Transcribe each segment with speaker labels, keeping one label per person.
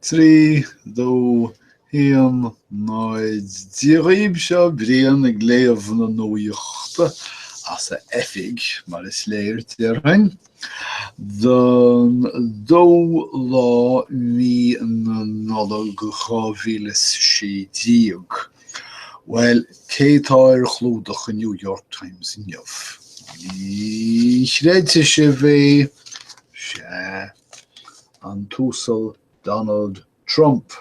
Speaker 1: 3, 2, 1, 0, Dia dhaoib, seo Brian ag léamh na nuachta as a oifig, mar is léir, déarfainn, don dóú lá mí na Nollag 2016. Bhuel, cé tá ar chlúdach an New York Times inniu? Ní chreidfidh sibh é! Sea. an tUasal Donald Trump.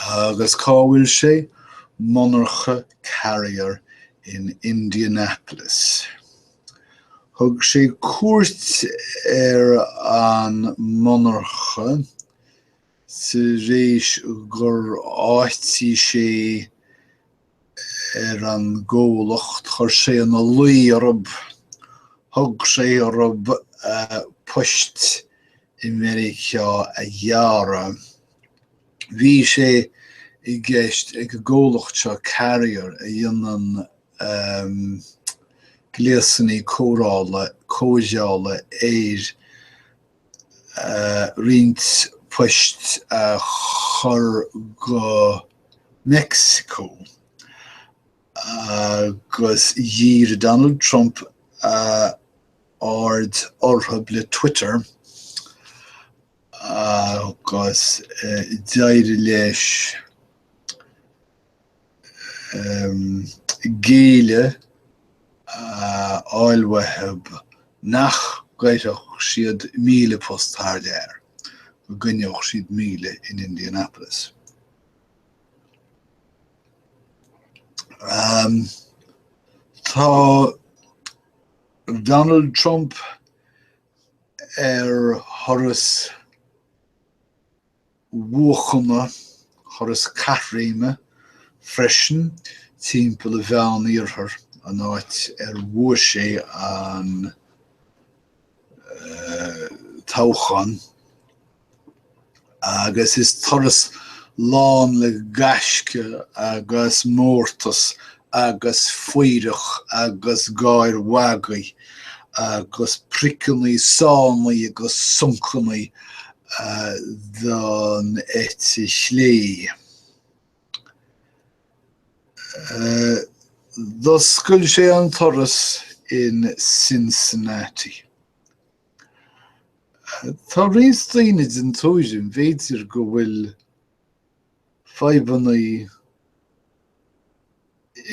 Speaker 1: Agus cá bhfuil sé? Monarcha Carrier in Indianapolis. Thug sé cuairt ar an monarcha tar éis gur áitigh sé ar an gcomhlacht, chuir sé ina luí orthu, thug sé orthu poist i Meiriceá a ghearradh. Bhí sé i gceist ag an gcomhlacht seo, Carrier, a dhéanann gléasanna cóireála, cóireála aeir, roinnt poist a chur go Meicsiceo agus dhírigh Donald Trump a aird orthu le Twitter agus d'éirigh leis géilleadh a fháil uathu nach gcuirfeadh siad 1,000 post thar lear, go gcoinneodh siad 1,000 in Indianapolis. Tá Donald Trump ar thuras bhuachana, thuras caithréime freisin timpeall an Mheán-Iarthair, an áit ar bhuaigh sé an toghchán, agus is turas lán le gaisce agus mórtas agus fuireach agus gáir mhagaidh agus priceannaí, sánnaí agus soncannaí don eite chlé. D'oscail sé an turas in Cincinnati. Tá roinnt daoine den tuairim, b'fhéidir, go bhfuil fadhbanna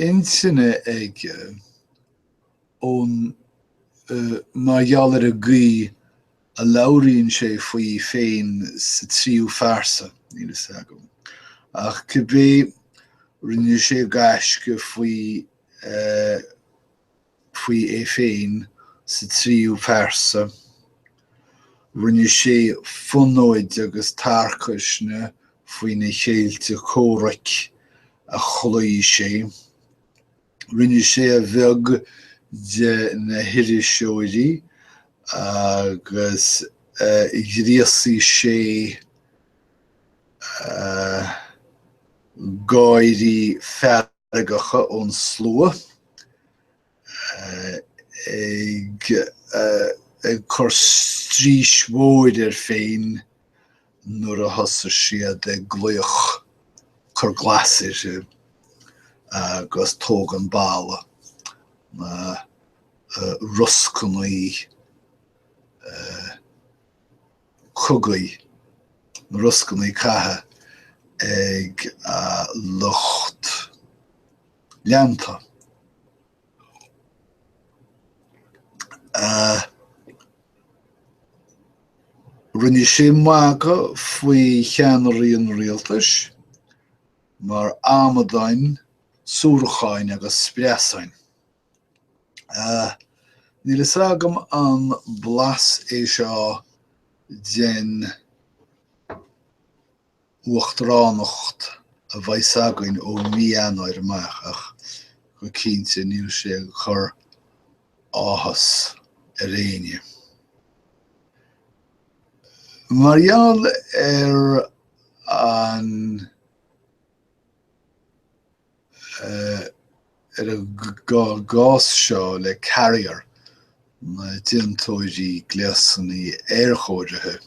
Speaker 1: intinne aige ón mar gheall ar an gcaoi a labhraíonn sé faoi féin sa tríú phearsa, níl fhios agam. Ach cibé, rinne sé gaisce faoi faoi é féin sa tríú pearsa. Rinne sé fonóid agus tarcaisne faoi na céilte comhraic a chloígh sé. Rinne sé a bheag de na hiriseoirí agus ghríosaigh sé gáirí feargacha ón slua, ag cur straois mhóir air féin nuair a thosaigh siad ag glaoch 'cuir glas uirthi' agus 'tóg an balla', na roscannaí cogaidh, na roscannaí catha ag a lucht leanta. Rinne sé magadh faoi cheannairí an rialtais mar amadáin, suaracháin agus spreasáin. Níl fhios agam an blas é seo den uachtaránacht a bheas againn ó mhí Eanáir amach ach go cinnte níl sé ag cur áthas ar éinne. Mar gheall ar an ar an gcás seo le Carrier, na déantóirí gléasanna aerchóirithe.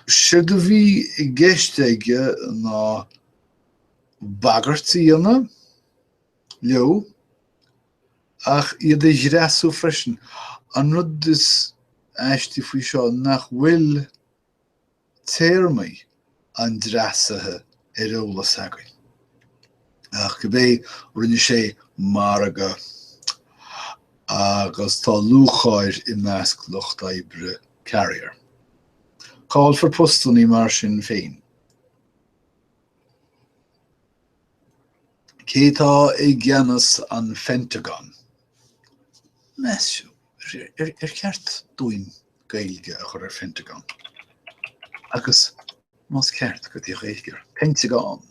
Speaker 1: Séard a bhí i gceist aige ná bagairt a dhéanamh leo ach iad a dhreasú freisin. An rud is aistí faoi seo nach bhfuil téarmaí an dreasaithe ar eolas againn. Ach cibé, rinne sé margadh agus tá lúcháir i measc lucht oibre Carrier. Caillfear postannaí mar sin féin. Cé tá i gceannas an Phentagon? Meas sibh, ar cheart dúinn Gaeilge a chur ar Phentagon? Agus más ceart, cad í an Ghaeilge air? Peinteagán!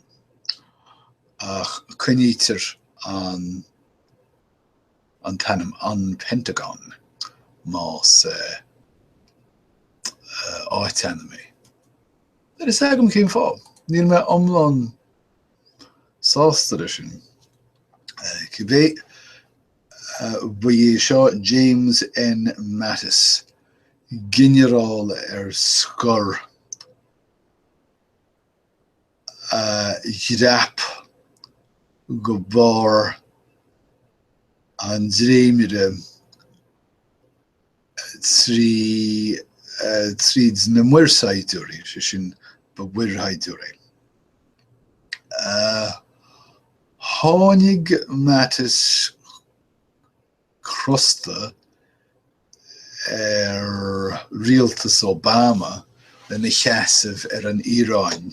Speaker 1: Ach coinnítear an an t-ainm An Pentagon más áitainm é. Níl a fhios agam cén fáth. Níl mé iomlán sásta leis sin. Cibé, ba é seo James N. Mattis, ginearál ar scor, a dhreap go barr an dréimire 3 tríd na muirshaighdiúirí, sé sin, ba mhuirshaighdiúir é. Tháinig Mattis crosta ar rialtas Obama lena sheasamh ar an Iaráin.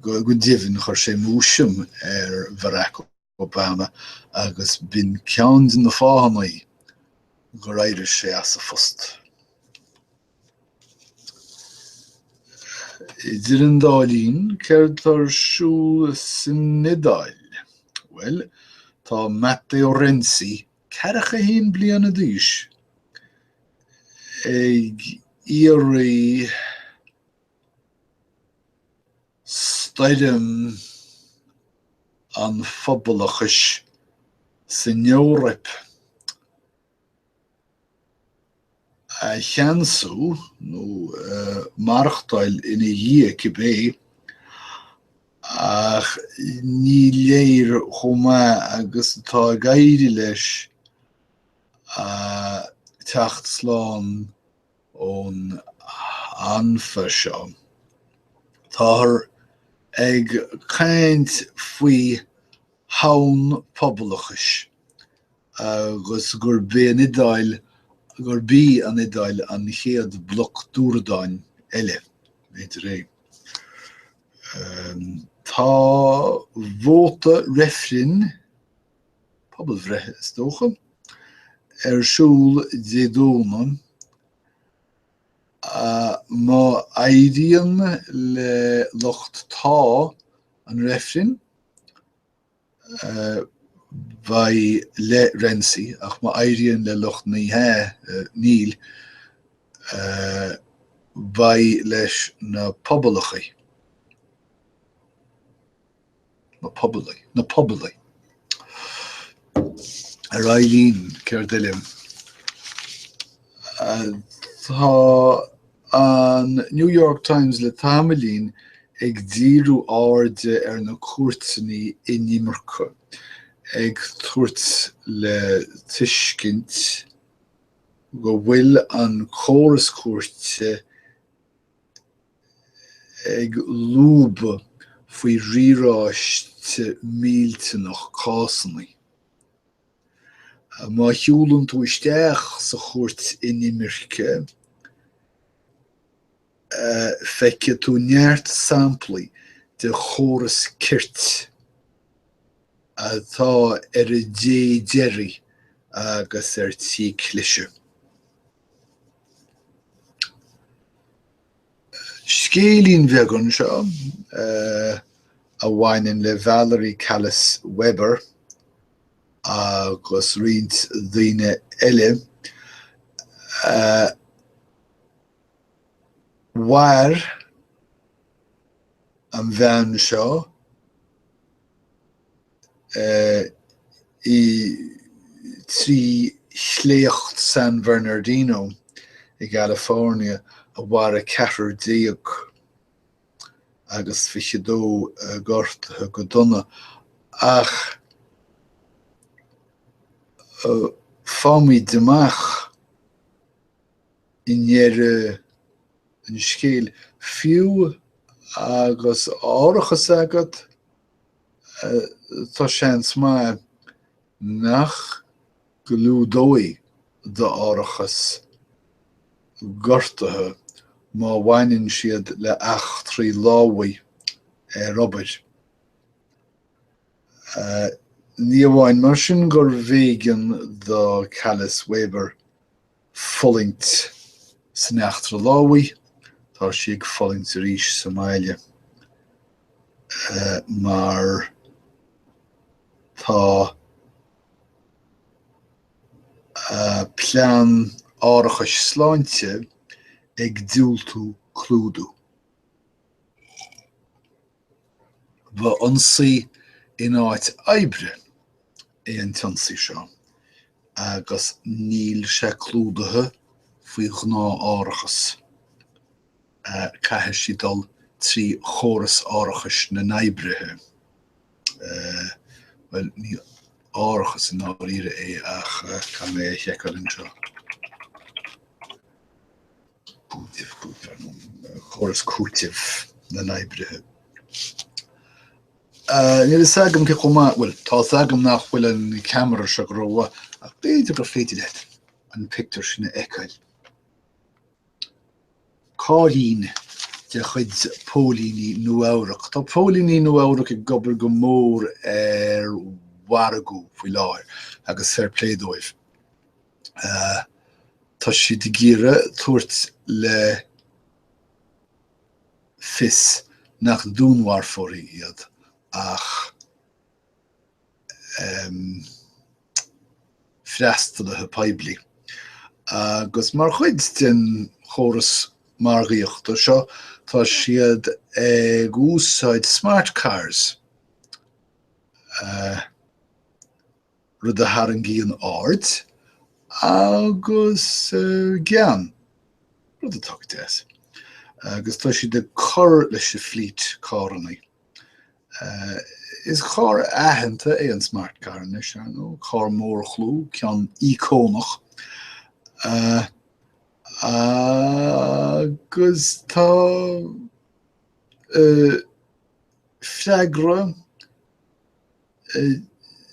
Speaker 1: Go deimhin, chuir sé múisiam ar Bharack Obama agus b'in ceann de na fáthanna gur éirigh sé as a phost. Idir an dá linn, céard tá ar siúl san Iodáil? Bhuel, tá Matteo Renzi, 41 bliana d'aois, ag iarraidh stoirm an phobalachais san Eoraip a cheansú, nó maireachtáil ina dhiaidh cibé, ach ní léir chomh maith agus atá ag éirí leis teacht slán ón anfa seo. Táthar ag caint faoi thonn pobalachais agus gurb é an Iodáil gurb í an Iodáil an chéad bhloc dúradáin eile, b'fhéidir é. Tá vóta reifrinn, pobalbhreithe is dócha, ar siúl Dé Domhnaigh. Má éiríonn le lucht 'Tá' an reifrinn, beidh le Renzi, ach má éiríonn le lucht 'Ní hea', 'Níl', beidh leis na pobalachaigh. Na pobalaigh. Na pobalaigh. Ar aghaidh linn, céard eile? Tá an New York Times le tamaillín ag díriú airde ar na cúirteanna inimirce, ag tabhairt le tuiscint go bhfuil an córas cúirte ag lúbadh faoi riaráiste millteanach cásanna. Má shiúlann tú isteach sa chúirt inimirce, feicfidh tú neart samplaí de chóras cirt atá ar a dé deiridh agus ar tí cliseadh. Scéilín bheag anseo a bhaineann le Valerie Callas Weber agus roinnt daoine eile. Mhair an bhean seo i 3. Shléacht San Bernardino i gCalifornia a mharaigh 14 agus 22 gortaithe go dona, ach faighimid amach i ndeireadh an scéil, fiú agus árachas agat, tá seans maith nach gclúdóidh d'árachas gortuithe má bhaineann siad le heachtraí lámhaigh ar obair. Ní amháin mar sin gurbh éigean do Callis Weber fulaingt san eachtra lámhaigh, tá sí ag fulaingt arís sa mbaile mar tá a plean árachais sláinte ag diúltú clúdú. Ba ionsaí in áit oibre é an t-ionsaí seo agus níl sé clúdaithe faoi ghnáth-árachas. Caithfidh sí dul trí chóras árachais na n-oibrithe. Bhuel, ní árachas i ndáiríre é ach caithfidh mé a sheiceáil anseo. Cúiteamh, cúiteamh, córas cúitimh na n-oibrithe. Níl a fhios agam cé chomh maith, bhuel, tá a fhios agam nach bhfuil an ceamara seo go rómhaith, ach b'fhéidir gur féidir leat an pictiúr sin a fheiceáil. Cairrín de chuid póilíní Nua-Eabhrac. Tá póilíní Nua-Eabhrac ag obair go mór ar mhargadh faoi láthair agus fair play dóibh. Tá siad ag iarraidh tabhairt le fios nach dúnmharfóirí iad ach freastalaithe poiblí. Agus mar chuid den chóras margaíochta seo tá siad ag úsáid smart cars. rud a tharraingíonn aird agus gean, rud atá go deas. Agus tá siad ag cur leis an fleet carranna. Is carr aitheanta é an smart car anois, ar ndóigh, carr mórchlú, ceann íocónach. Agus tá freagra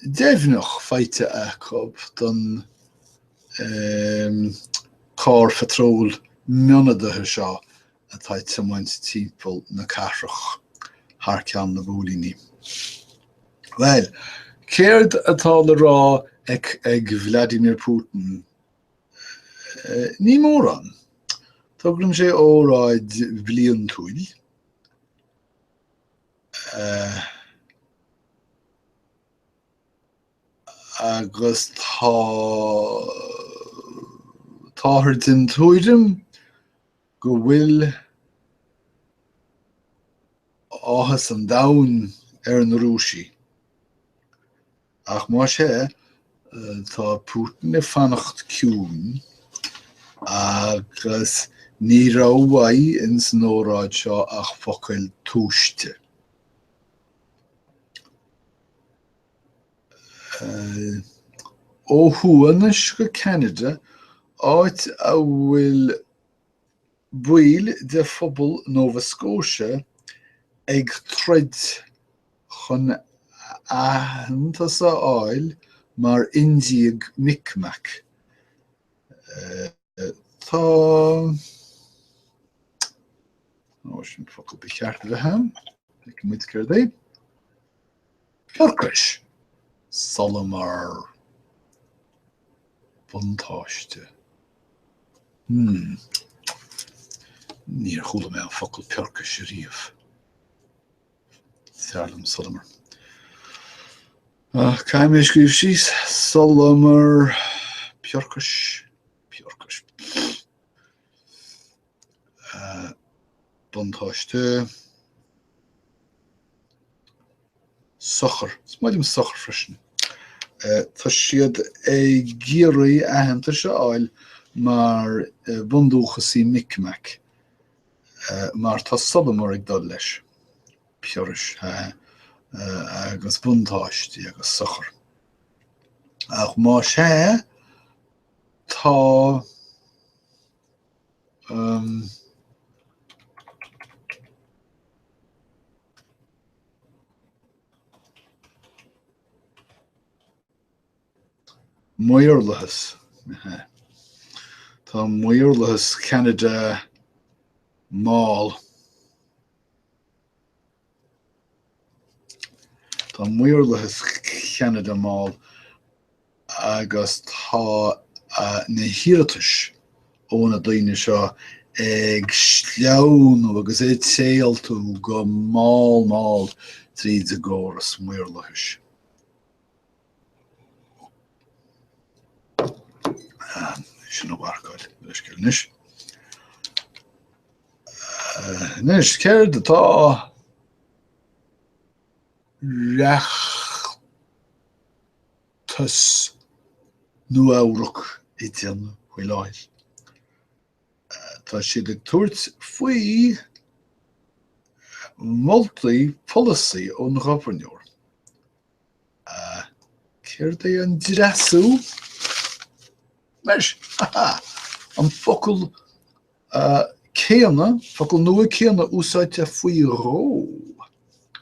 Speaker 1: deimhneach faighte acu don carr phatról mionadaithe seo atá ag tiomáint timpeall na cathrach thar ceann na bpóilíní. Bhuel, céard atá le rá ag Vladimir Putin? Ní mórán. Tugann sé óráid bhliantúil. Agus tá, táthar den tuairim go bhfuil áthas an domhain ar na Rúisigh. Ach más ea, tá Putin ag fanacht ciúin agus ní raibh uaidh ins an óráid seo ach focail tomhaiste. Ó thuaidh anois go Ceanada, áit a bhfuil baill de phobal Nova Scotia ag troid chun aitheantas a fháil mar Indiaigh Mi'kmaq. Tá, ó, sin focal ba cheart a bheith ann. Feicfidh muid céard é. Piorcais! Solamar. Buntáiste. Hmm. Níor chuala mé an focal piorcais ariamh. Is fearr liom solamar. Ach caithfidh mé scríobh síos solamar piorcais piorcais. Buntáiste. Sochar. Is maith liom sochar freisin. Tá siad ag iarraidh aitheantas a fháil mar bhundúchasaigh Mi'kmaq mar tá solamar ag dul leis, piarais agus buntáistí agus sochar. Ach más ea, tá. Maorlathas. Tá maorlathas Cheanada mall. Tá maorlathas Cheanada mall agus tá na hiarratais ó na daoine seo ag sleamhnú agus ag téaltú go mall mall tríd an gcóras maorlathais. Sin a mharcáil leithscéal anois. Anois, céard atá reachtas Nua-Eabhrac ag déanamh faoi láthair? Tá siad ag tabhairt faoi mholtaí polasaí ón ghobharnóir. Céard é an dreasú? Anois, ha-ha, an focal céanna, focal nua céanna úsáidte faoi dhó.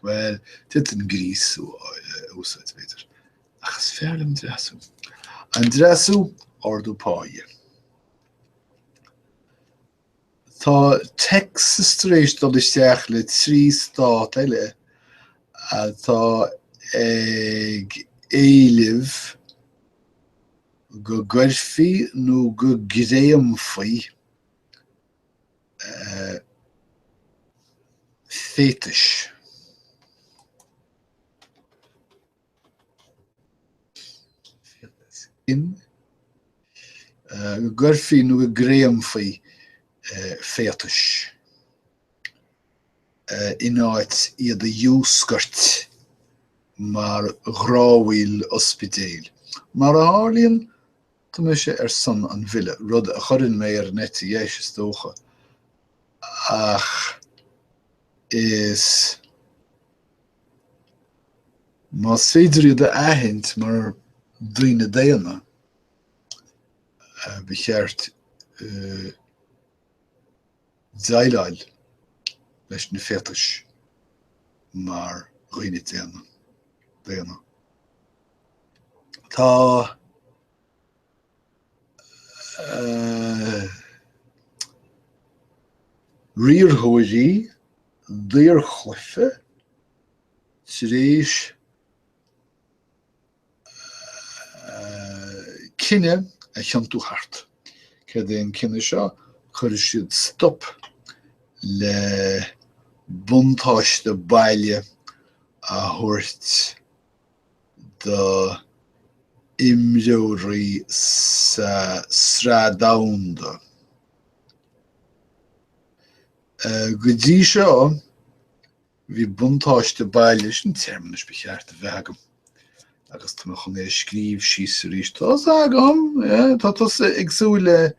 Speaker 1: Bhuel, d'fhéadfainn gríosú a úsáid, b'fhéidir, ach is fearr liom dreasú. An dreasú, ardú páighe. Tá Texas tar éis dul isteach le 3 stát eile atá ag éileamh go gcuirfí nó go gcreamfaí féatais. Go gcuirfí nó go gcreamfaí féatais in áit iad a dhiúscairt mar dhramhaíl ospidéil. Mar a tharlaíonn, tá mise ar son an bhille, rud a chuireann mé ar an eite dheis, is dócha, ach is. Más féidir iad a aithint mar daoine daonna, ba cheart déileáil leis na féatais mar dhaoine daonna. Tá Riarthóirí daorchluiche tar éis cinneadh a thiontú thart. Céard é an cinneadh seo? Cuirfidh siad stop le buntáiste baile a thabhairt do imreoirí sa Sraith Domhanda. Go dtí seo, bhí buntáiste baile, sin téarma anois ba cheart a bheith agam, agus tá mé chun é a scríobh síos arís. Tá's agam, tá tusa ag súil le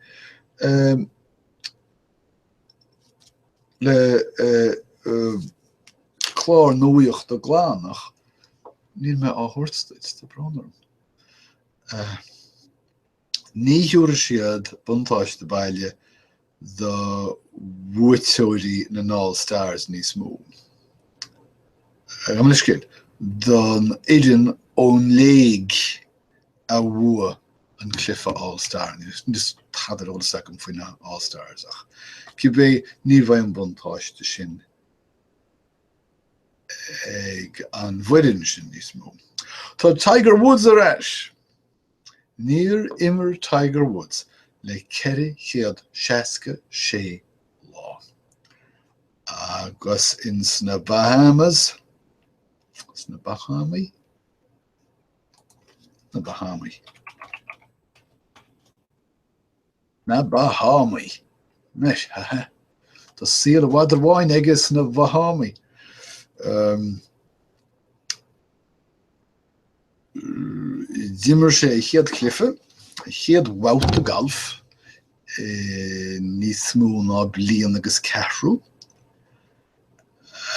Speaker 1: le clár nuachta glan ach níl mé á thabhairt duit, tá brón orm. Ní thabharfaidh siad buntáiste baile do bhuaiteoirí na nAll Stars níos mó. Gabh mo leithscéal, don fhoireann ón léig a bhua an cluiche All Star. Níl tada ar eolas agam faoi na All Stars ach cibé ní bheidh an buntáiste sin ag an bhfoireann sin níos mó. Tá Tiger Woods ar ais! Níor imir Tiger Woods le 466 lá. Agus ins na Bahamas, sna Bahámaí? Na Bahámaí. Na Bahámaí. Anois, ha ha. Tá saol an mhadra bháin aige sna Bahámaí. D'imir sé a chéad chluiche, a chéad bhabhta gailf, i níos mó ná bliain agus ceathrú.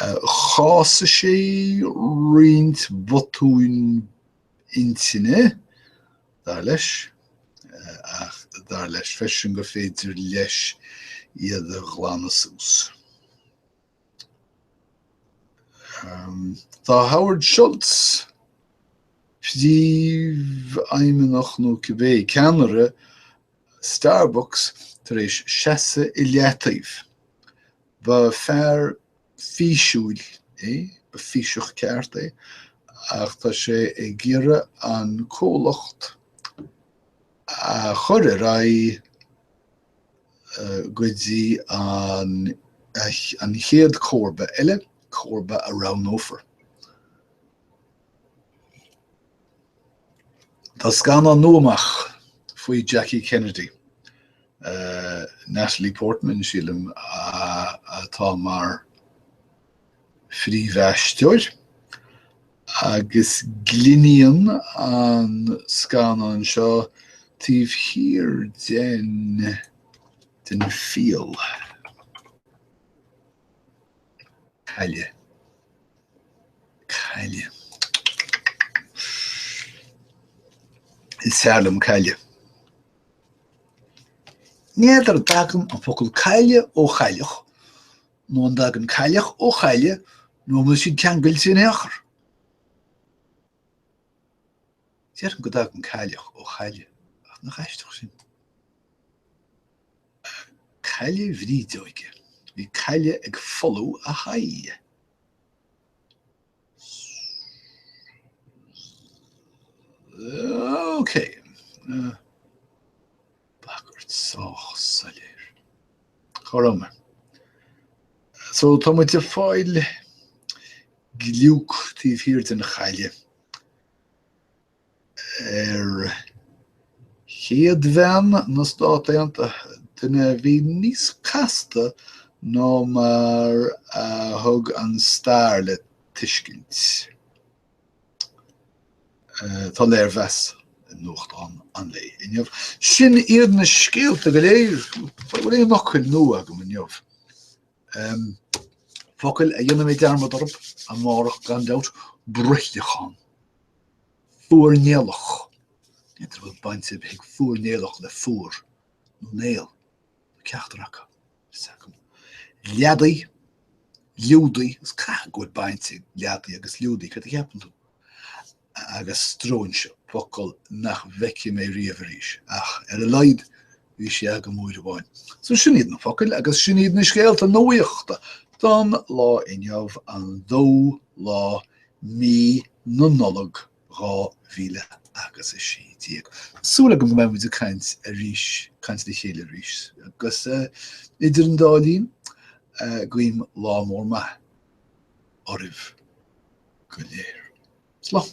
Speaker 1: Chásaigh sé roinnt botúin intinne, dar leis, ach dar leis freisin gur féidir leis iad a ghlanadh suas. Tá Howard Schultz, príomhfheidhmeannach nó cibé ceannaire Starbucks, tar éis seasamh i leataobh. Ba fear físiúil é, ba físeach ceart é, ach tá sé ag iarraidh an comhlacht a chur ar aghaidh go dtí an an chéad chomharba eile, comharba a roghnófar. Tá scannán nua amach faoi Jackie Kennedy. Natalie Portman, sílim, atá mar phríomhaisteoir agus glinníonn an scannán seo taobh thiar den den fial. Caille. Caille. Is fearr liom caille. N'fheadar an dtagann an focal caille ó chailleach nó an dtagann cailleach ó chaille nó an bhfuil siad ceangailte in aon chor? Déarfainn go dtagann cailleach ó chaille, ach nach aisteach sin? Caille bhrídeoige. Bhí caille ag folú a haghaidhe. Ok. Bagairt sách soiléir. Cá raibh mé? So tá muid ag fáil gliúc taobh thiar den chaille ar chéad bhean na Stát Aontaithe, duine a bhí níos casta ná mar a thug an stair le tuiscint. Tá léirmheas i nuachtán an lae inniu. Sin iad na scéalta go léir. Bhfuil aon fhocail nua agam inniu? Focail a dhéanfaidh mé dearmad orthu amárach gan dabht, brithleachán, fuarnéalach. N'fheadar an bhfuil baint ar bith ag fuarnéalach le fuar nó néal, nó ceachtar acu. Leadaí, liúdaí, is caithfidh go bhfuil baint ag leadaí agus liúdaí, céard a cheapann tú? Agus stróinse, focal nach bhfeicfidh mé riamh arís, ach ar a laghad bhí sé agam uair amháin. So sin iad na focail agus sin iad na scéalta nuachta don lá inniu, an dóú lá mí na Nollag 2000 agus 16. Súil agam go mbeidh muid ag caint arís, caint le chéile arís, agus idir an dá linn, guím lá mór maith oraibh go léir. Slán!